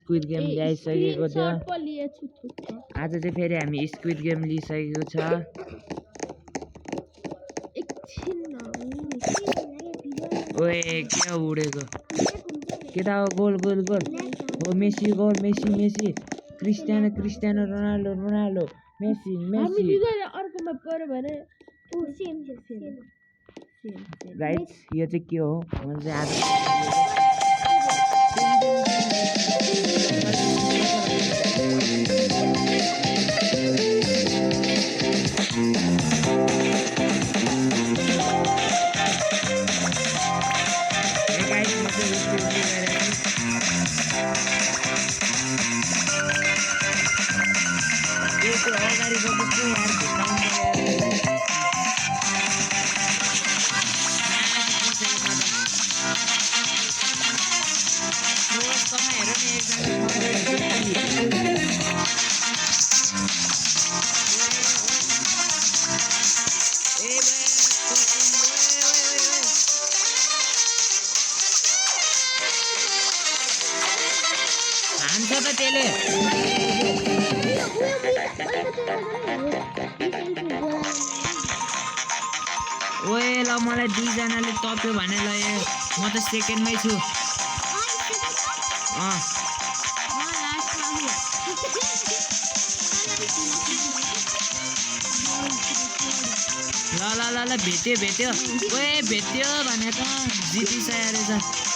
squid game ल्याइसकेको थियो आज चाहिँ फेरि हामी स्क्विड गेम लिइसकेको छ ओए के उडेको केटा हो गोल गोल गोल हो Messi goal Messi Messi Cristiano Ronaldo Messi guys यो चाहिँ के हो मैले चाहिँ आज ओए ल मलाई दुईजनाले टप्यो भने ल म त सेकेन्डमै छु ल भेट्यो ओए भेट्यो भने त जितिसकेको रहेछ